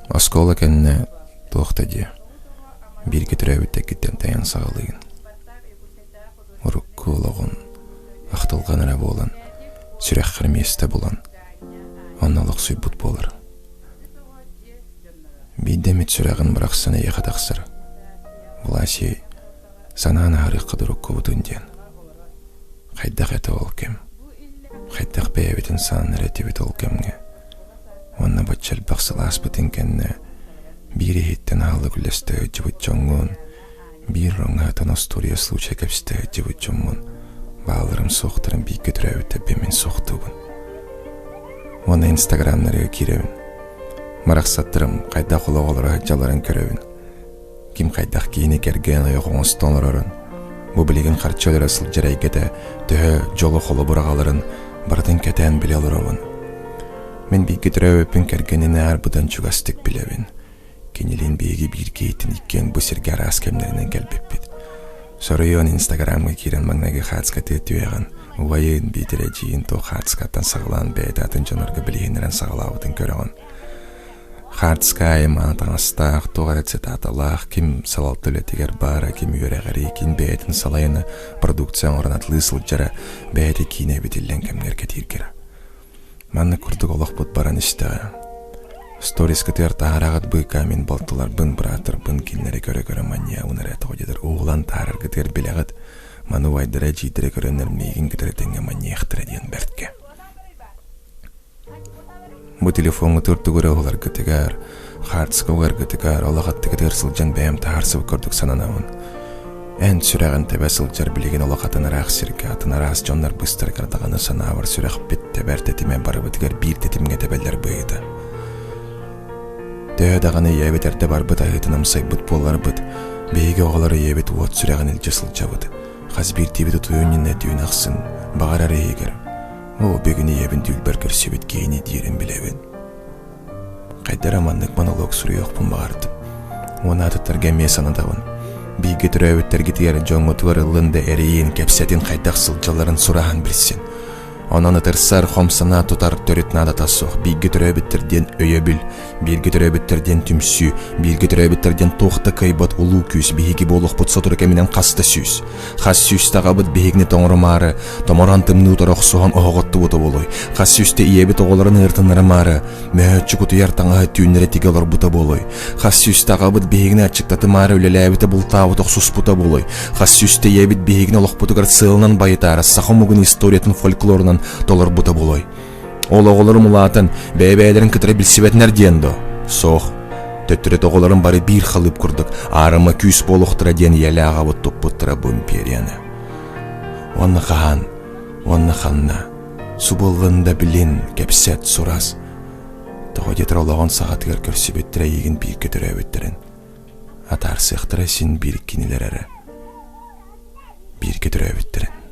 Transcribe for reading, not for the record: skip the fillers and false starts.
Оскуола кэннэ туох да диэ, бииргэ төрөөбүттэргиттэн тэйэн саҕалыыгын. Урукку олоҕун ахтылҕан эрэ буолан, сүрэххэр миэстэ булан, онно олохсуйбут буолар. Биирдэ эмит сүрэҕин бырахсан эйиэхэ тахсар. Власий санаан аһарыахха уруккубутун диэн. Хайдах этэ ол кэм? Хайдах бэйэбитин сааннар этибит ол кэмҥэ? Уонна бачча элбэх сыл ааспытын кэннэ биир иһиттэн аһылык үллэстэ сылдьыбыт дьоҥҥун, биир роҥҥаһытан остуоруйа случай кэпсэтэ сылдьыбыт дьоммун, бааларым суохтарын бииргэ төрөөбүттэрбин мин суохтуубун. Уонна инстаграмнарыгар киирэбин. Барахсаттарым хайдах олох олоро сылдьалларын көрөбүн. Ким хайдах киһини кэргэн ойох оҥостон олорорун, бу билигин харчы өлөрө сылдьар эйгэтэ төһө дьолу холобур аҕаларын барытын кэтээн билэ олоробун. Мин бииргэ төрөөбүппүн кэргэнин аарбытын чугастык билэбин. Кинилиин биһиги биир киһиттэн иккиэн бу сиргэ араас кэмнэринэн кэлбиппит. Соруйуон Инстаграмҥа киирэн маҥнайгы хаацка түөҕүн, убайын, биитэр эдьиийин туох хаацкаттан саҕалаан бэйэтэ атын дьоннорго билиһиннэрэн саҕалаабытын көрөҕүн. Хардскай мааны таҥастаах, туох эрэ цитаталаах, ким салалта үлэтигэр баара, ким үөрэҕэрий, ким бэйэтин салайына, продукция оҥорон атылыы сылдьара, бэйэтэ киинэ эбитиллэн кэмҥэр кэтииргэрэ. Маннык курдук олохпут баран истэҕэ. Сторискытыгар таһаараҕыт быыкаа мин балтыларбын, бырааттарбын кинилэри көрө-көрө манньыйабын эрэ тоҕо диэтэр уһулан таһаараргытыгар билэҕит, маны убайдара эдьиийдэрэ көрөннөр миигин кытары тэҥҥэ манньыйыахтара диэн бэрткэ. Бу телефоҥҥут ордук эрэ уһуларгытыгар, хаартыска угаргытыгар, олох аттыгытыгар сылдьан бэйэм таһаарсыбыт курдук сананабын. Эн сүрэҕин тэбэ сылдьар билигин олох атын ыраах сиргэ, атын араас дьоннор быстаргар даҕаны санаабар сүрэхпит тэбэр тэтимэ барыбытыгар биир тэтимҥэ тэбэллэр быһыыта. Төһө даҕаны ийэбит эрдэ барбыт аһыытын амсайбыт буолларбыт, биһиги оҕолор ийэбит уот сүрэҕин илдьэ сылдьабыт. Хас биирдиибит утуйуон иннинэ түүн ахсын, баҕарар иһигэр, Оо, бүгүн ийэбин түүлбэр көрсүбүт киһини диирин билэбин. Хайда эрэ маннык монолог суруйуохпун баҕардым. Уонна атыттарга эмиэ санатабын. Бииргэ төрөөбүттэргитигэр дьоҥҥутугар ыллын да эрийин, кэпсэтин хайдах сылдьалларын сураһан билсин. Онон ытырсар, хом санаа тутар төрүт наадата суох. Бииргэ төрөөбүттэр диэн өйөбүл, бииргэ төрөөбүттэр диэн түмсүү, бииргэ төрөөбүттэр диэн туох да кыайбат улуу күүс биһиги буолуохпут сотору кэминэн хас да сүүс. Хас сүүстэ аҕабыт биһигини тоҥорумаары, томороон тымныы утары охсуһан оһоҕоттубута буолуой. Хас сүүстэ ийэбит оҕолорун ыыртыннарымаары, мөһөөччү кутуйар таҥаһы түүннэри тигэ олорбута буолуой. Хас сүүстэ аҕабыт биһигини аччыктатымаары үлэлээбитэ бултаабыт охсуспута буолуой. Хас сүүстэ ийэбит биһигини олохпутугар сыалынан байытаары саха омугун историятын фольклорунан толорбута буолуой. Ол оҕолорум улаатан, бэйэ-бэйэлэрин кытары билсибэтинэр диэн дуо? Суох. Төттөрү оҕолорум бары биир халыып курдук аарыма күүс буолуохтара диэн ийэлээх аҕабыт туппуттара бу империяны. Уонна хаһан, уонна ханна, субуллан да билин, кэпсэт, сурас. Тоҕо диэтэр олоҕун саҕатыгар көрсүбүттэрэ эйигин бииргэ төрөөбүттэрин. Атаарсыахтара син биир кинилэр эрэ. Бииргэ төрөөбүттэрин.